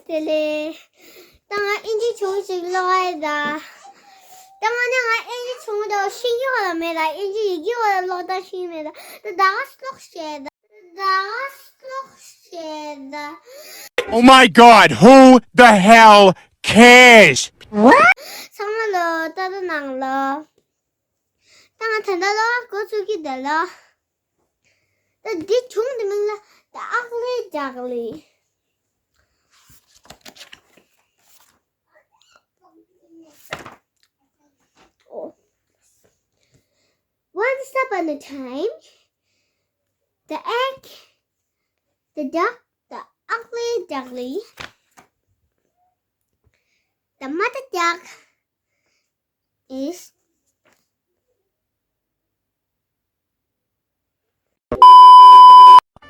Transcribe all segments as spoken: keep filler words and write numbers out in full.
དེ་ལས། ད་ང་ཨིན་ཇི་ཆུང་ཞིག་ཀློག་ཡ་ད། ད་ང་ནི་ང་ཨིན་ཇི་ཆུང་དུ་ཤེས་ཀྱི་ཡོད་མེད་ད། ཨིན་ཇི་ཡི་གེ་བ་ཀློག་ད་ཤེས་མེད་ད། ད་ད་ག་ཀློག་བྱེད་ད། ད་ག་ཀློག་བྱེད་ད། Oh my God, who the hell cares? ཚང་མ་ལོ་ད་ད་ནང་ལོ། ད་ང་ད་ད་ལོ་འགོ་ཚུགས་ཀྱི་ད་ལོ། ད་འདི་ཆུང་འདི་མིང་ལ་ད་ཨག་ལི་ཇག་ལི། Oh. Once upon a time, the egg, the duck, the ugly duckling, the mother duck is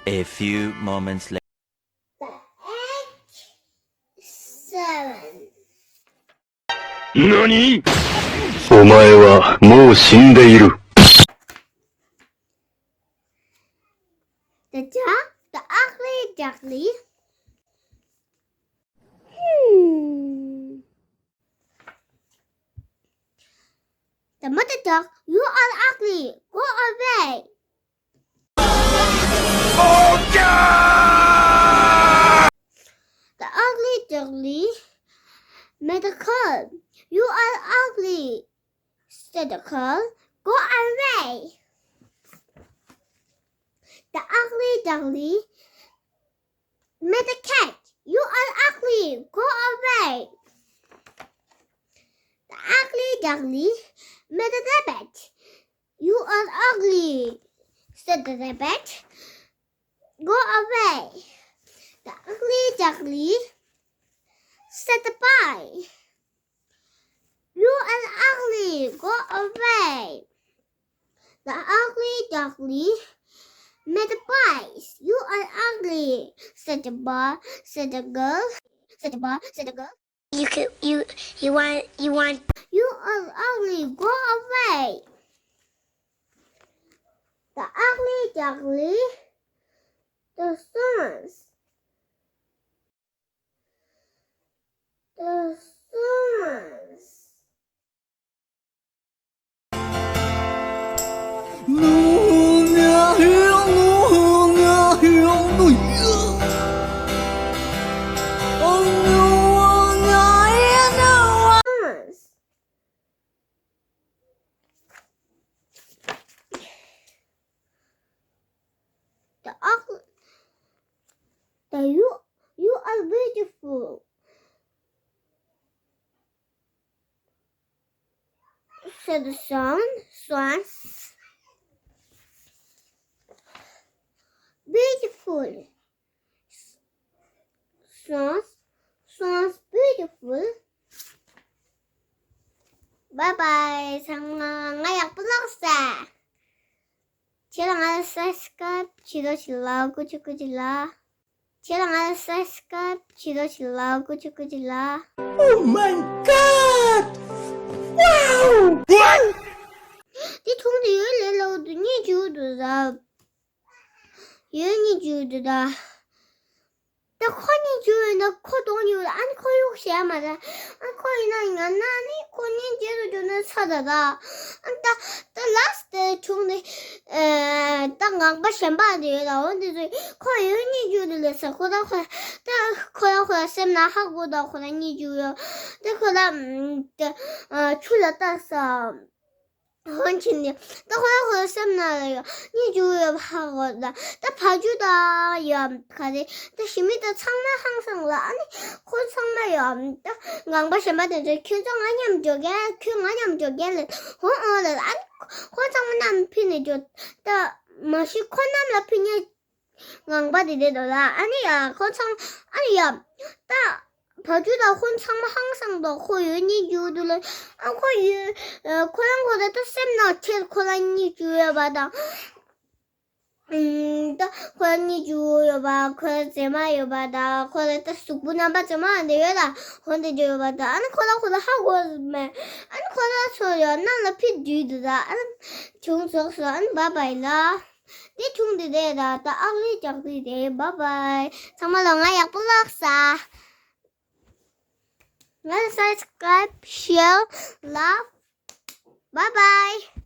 A few moments later. The egg seven. 何？お前はもう死んでいる。 The duck, the ugly duckling. Hmm. The mother duck, you are ugly. Go away. The ugly duckling made a call. You are ugly, said the call. Go away. The ugly duckling made a cat. You are ugly. Go away. The ugly duckling made a rabbit. You are ugly, said the rabbit. Go away. The ugly duckling said bye. You are ugly. Go away. The ugly duckling made a pies. You are ugly, said the boy, said the girl, said the boy, said the girl. You could, you, you want, you want. You are ugly. Go away. The ugly duckling. The swans. The swans. The ugly, the you, you are beautiful, said the sun, swans. Beautiful. Sounds, sounds beautiful. Bye bye. ཚང་མ་ང་ཡག་པོ་ལགས་སོ། ཁྱེད་རང་ང་ལ་subscribe བྱེད་རོགས་བྱེད་ལ། ཀུ་ཅི་ཀུ་ཅི་ལ། ཁྱེད་རང་ང་ལ་subscribe བྱེད་རོགས་བྱེད་ལ། ཀུ་ཅི་ཀུ་ཅི་ལ། Oh my God! Wow! What? དེ་མཐོང་དུས་ཡོད་ལས་ལོ་དུ་གཉིད་བྱུང་དུ་ར། ཡོད་གཉིད་བྱུང་དུ་ད། ད་ཁོ་གཉིད་བྱུང་ཡོད་ན་ཁོ་གཏོང་ཡོད་ལ། ཨ་ནི་ཁོ་གཡོག་བྱས་མ་རེད། ཨ་ཁོ་ཡིན་ན་ང་ན་ནི་ཁོ་གཉིད་བྱེད་དུ་འཇུག་ན་ཚ་ད་ད། ཨ་ད་ད་last དེ་བྱུང་ནི། ཨེ་ད་ངག་པ་གཞན་པ་དེ་ཡོད་ལ། འོ་འདི་ཚོས་ཁོ་ཡོད་གཉིད་བྱུང་དུ་ལས་ས་ཁོ་ད་ཁོ་ད་ཁོ་ཡང་ཁོ་ཡང་སེམས་ན་ཧ་གོ་ད་ཁོ་ད་གཉིད་བྱུང་ཡོད། ད་ཁོ་ད་ཨ་ཆུ་ལ་ལྟ་ས། ཧོན་ཆིན་ནི་ད་ཁོ་རང་ཁོ་རང་སེམས་ནང་ལ་ཡོད་གཉིད་བྱུང་ཡོད་པ་ཧ་གོ་ད། ད་བ་ཕྱུགས་ད་ཡོད་ག་རེ་ད་ཞི་མི་ད་ཚང་མ་ཧང་སང་ལ། ཨ་ནི་ཁོ་ཚང་མ་ཡོད་ད་ངང་པ་གཞན་པ་དེ་ཚོས་ཁྱོད་ཚོ་ང་མཉམ་འཇོག་གེ། ཁྱོད་ང་མཉམ་འཇོག་གེ་ལ་ཧོན་ཨོ་ལ། ཨ་ནི་ཁོ་ཚང་མ་རྣམས་ཕི་ནས་འཇོག་ད་མ་གཞི་ཁོ་རྣམས་ལ་ཕི་ཉེ། ངང་པ་དེ་དེ་དོ་ལ། ཨ་ནི་ཡ་ཁོ་ཚང་ཨ་ནི་ཡ་ད་བ་ཕྱུགས་དང་ཁོ་ཚང་མ་ཧང་སང་དོ། ཁོ་ཡོད་གཉིད་བྱུང་དུ་ལ། ཨ་ཁོ་ཡོད་ཁོ་རང་ཁོ་ད་ད་སེམས་ནང་ཆེར་ཁོ་ལ་གཉིད་བྱུང་ཡོད་པ་དང་། ཨུམ་ད་ཁོ་ལ་གཉིད་བྱུང་ཡོད་པ། ཁོ་ལ་མཛེས་མ་ཡོད་པ་དང་ཁོ་ལ་ད་གཟུགས་པོ་རྣམ་པ་མཛེས་མ་འདི་ཡོད་ལ་ཧོན་དེ་འདྲ་ཡོད་པ་དང་། ཨ་ནི་ཁོ་ལ་ཁོ་ལ་ཧ་གོ་མེད། ཨ་ནི་ཁོ་ལ་ཚོ་ཡོད་ནང་ལ་ཕི་དུས་དུ་ད། ཨ་ནི་བྱུང་ཚོགས་སོ། ཨ་ནི་བ་བའི་ལ། དེ་ཆུང་དེ་དེ་ད་ད་ཨག་ལི་ཅག་དེ་དེ། བ་བའི། ཚང་མ་ལ་ང་ཡག་པོ་ལགས་སོ། ང་ཚོ་subscribe, share, love. Bye bye.